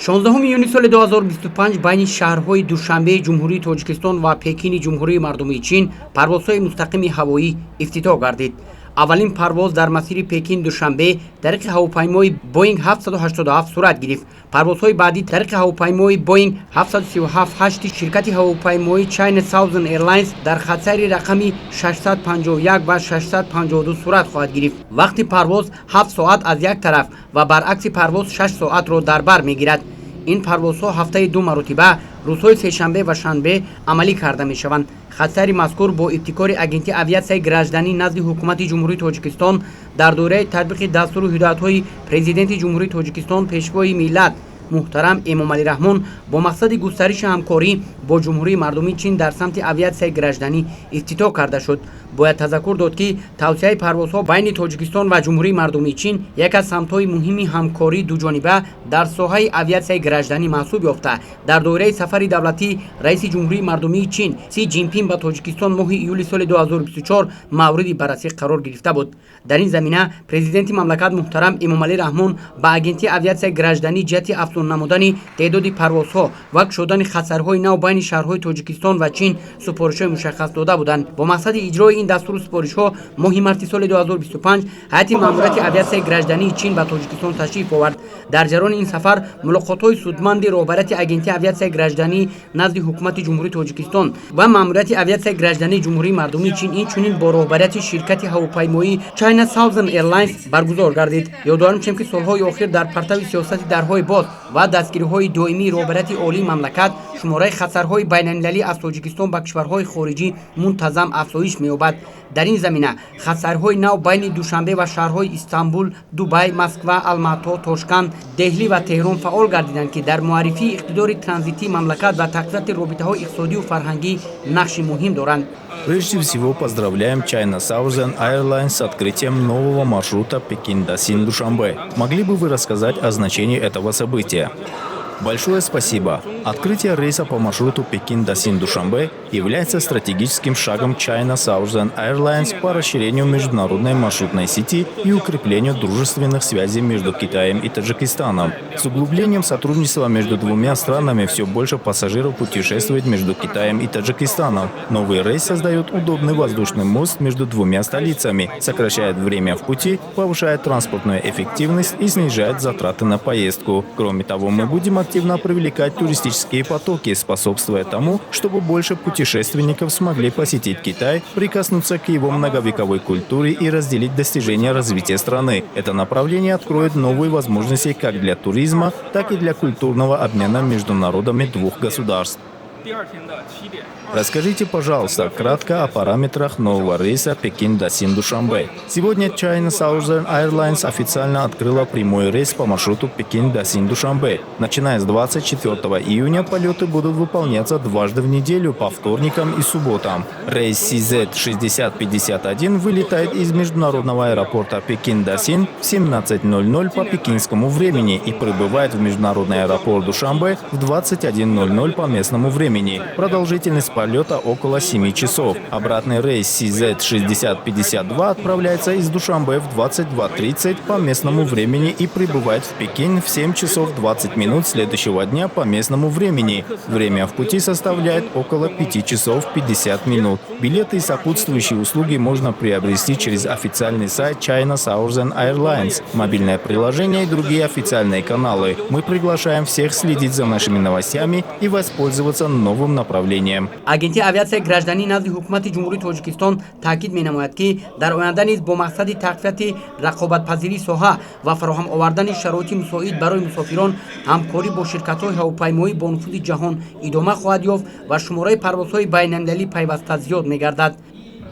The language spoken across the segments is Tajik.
16 июни соли 2025 байни шаҳрҳои Душанбеи Ҷумҳурии Тоҷикистон ва Пекини Ҷумҳурии Мардумии Чин парвозҳои мустақими ҳавоӣ ифтитоҳ гардид. Аввалин парвоз дар масири Пекин Душанбе тариқи ҳавопаймои Боинг 787 сурат гирифт. Парвозҳои баъдӣ тариқи ҳавопаймои Боинг 737-8 ширкати ҳавопаймоии China Southern Airlines дар хатсайри рақами 651 ва 652 сурат хоҳад гирифт. Вақти парвоз 7 соат аз як тараф ва баръакси парвоз 6 соатро дар бар мегирад. Ин парвозҳо ҳафтаи ду маротиба, рӯзҳои сешанбе ва шанбе, амалӣ карда мешаванд. Хатсайри мазкур бо ибтикори Агентии авиатсияи гражданӣ назди Ҳукумати Ҷумҳурии Тоҷикистон дар доираи татбиқи дастуру ҳидоятҳои Президенти Ҷумҳурии Тоҷикистон, Пешвои миллат муҳтарам Эмомалӣ Раҳмон бо мақсади густариши ҳамкорӣ бо Ҷумҳурии Мардумии Чин дар самти авиатсияи гражданӣ ифтитоҳ карда шуд. Бояд тазаккур дод, ки тавсеаи парвозҳо байни Тоҷикистон ва Ҷумҳурии Мардумии Чин яке аз самтҳои муҳими ҳамкории дуҷониба дар соҳаи авиатсияи гражданӣ маҳсуб ёфта, дар доираи сафари давлатии раиси Ҷумҳурии Мардумии Чин Си Ҷинпин ба Тоҷикистон моҳи июли соли 2024 мавриди баррасӣ қарор гирифта буд. Дар ин замина Президенти мамлакат муҳтарам Эмомалӣ Раҳмон ба Агентии авиатсияи гражданӣ ҷиҳати афзун намудани теъдоди парвозҳо ва кушодани хатсайрҳои нав байни шаҳрҳои Тоҷикистон ва Чин супоришҳои мушаххас дода буданд. Бо мақсади иҷрои ин дастуру супоришҳо моҳи марти соли 2025 ҳайати маъмурияти авиатсияи граждании Чин ба Тоҷикистон ташриф овард. Дар ҷараёни ин сафар мулоқотҳои судманди роҳбарияти Агентии авиатсияи гражданӣ назди Ҳукумати Ҷумҳурии Тоҷикистон ва маъмурияти авиатсияи граждании Ҷумҳурии Мардумии Чин, инчунин бо роҳбарияти ширкати ҳавопаймоии China Southern Airlines баргузор гардид. Ёдовар мешавем, ки солҳои охир дар партави сиёсати дарҳои боз ва дастгириҳои доимии роҳбарияти олии мамлакат шумораи хатсайрҳои байналмилалӣ аз Тоҷикистон ба кишварҳои хориҷӣ мунтазам афзоиш меёбад. Дар ин замина хатсайрҳои нав байни Душанбе ва шаҳрҳои Истанбул, Дубай, Москва, Алмато, Тошканд, Деҳлӣ ва Теҳрон фаъол гардиданд, ки дар муаррифии иқтидори транзитии мамлакат ва тақвияти робитаҳои иқтисодию фарҳангӣ нақши муҳим доранд. Прежде всего, поздравляем China Southern Airlines с открытием нового маршрута Пекин-Дасин-Душанбе. Могли бы вы рассказать о значении этого события? Большое спасибо. Открытие рейса по маршруту Пекин-Дасин-Душанбе является стратегическим шагом China Southern Airlines по расширению международной маршрутной сети и укреплению дружественных связей между Китаем и Таджикистаном. С углублением сотрудничества между двумя странами все больше пассажиров путешествует между Китаем и Таджикистаном. Новый рейс создает удобный воздушный мост между двумя столицами, сокращает время в пути, повышает транспортную эффективность и снижает затраты на поездку. Кроме того, мы будем активно привлекать туристические потоки, способствуя тому, чтобы больше путешественников смогли посетить Китай, прикоснуться к его многовековой культуре и разделить достижения развития страны. Это направление откроет новые возможности как для туризма, так и для культурного обмена между народами двух государств. Расскажите, пожалуйста, кратко о параметрах нового рейса Пекин-Дасин-Душанбе. Сегодня China Southern Airlines официально открыла прямой рейс по маршруту Пекин-Дасин-Душанбе. Начиная с 24 июня полеты будут выполняться дважды в неделю, по вторникам и субботам. Рейс CZ-6051 вылетает из международного аэропорта Пекин-Дасин в 17:00 по пекинскому времени и прибывает в международный аэропорт Душанбе в 21:00 по местному времени. Продолжительность полета около 7 часов. Обратный рейс CZ-6052 отправляется из Душанбе в 22:30 по местному времени и прибывает в Пекин в 7 часов 20 минут следующего дня по местному времени. Время в пути составляет около 5 часов 50 минут. Билеты и сопутствующие услуги можно приобрести через официальный сайт China Southern Airlines, мобильное приложение и другие официальные каналы. Мы приглашаем всех следить за нашими новостями и воспользоваться новым направлением. Агентии авиатсияи гражданӣ назди Ҳукумати Ҷумҳурии Тоҷикистон таъкид менамояд, ки дар оянда низ бо мақсади тақвияти рақобатпазирии соҳа ва фароҳам овардани шароити мусоид барои мусофирон ҳамкорӣ бо ширкатҳои ҳавопаймоӣ бо нуфузи ҷаҳон идома хоҳад ёфт ва шумораи парвозҳои байналмилалӣ пайваста зиёд мегардад.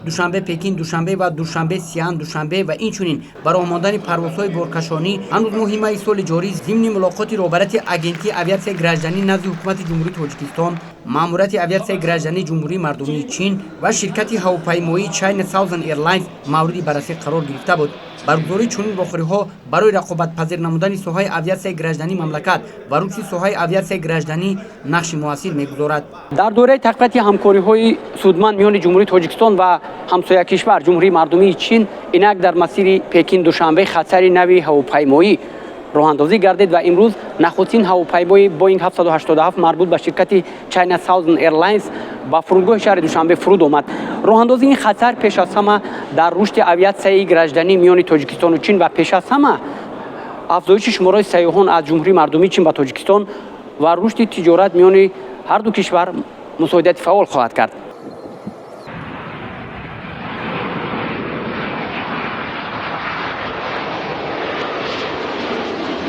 Душанбе Пекин Душанбе ва Душанбе Сиан Душанбе ва инчунин ба роҳ мондани парвозҳои боркашонӣ ҳанӯз моҳи майи соли ҷорӣ зимни мулоқоти роҳбарияти Агентии авиатсияи гражданӣ назди Ҳукумати Ҷумҳурии Тоҷикистон, маъмурияти авиатсияи граждании Ҷумҳурии Мардумии Чин ва ширкати ҳавопаймоии China Southern Airlines мавриди баррасӣ қарор гирифта буд. Баргузории чунин вохӯриҳо барои рақобатпазир намудани соҳаи авиатсияи граждании мамлакат ва рушди соҳаи авиатсияи гражданӣ нақши муассир мегузорад. Дар доираи тақвияти ҳамкориҳои судманд миёни Ҷумҳурии Тоҷикистон ва ҳамсоя кишвар, Ҷумҳурии Мардумии Чин, инак дар масири Пекин Душанбе хатсайри нави ҳавопаймоӣ. Роҳандозӣ гардид ва имрӯз нахустин ҳавопаймои Боинг 787 марбут ба ширкати China Southern Airlines ба фурудгоҳи шаҳри Душанбе фуруд омад. Роҳандозии ин хатсайр пеш аз ҳама дар рушди авиатсияи гражданӣ миёни Тоҷикистону Чин ва пеш аз ҳама афзоиши шумораи сайёҳон аз Ҷумҳурии Мардумии Чин ба Тоҷикистон ва рушди тиҷорат миёни ҳарду кишвар мусоидати фаъол хоҳад кард.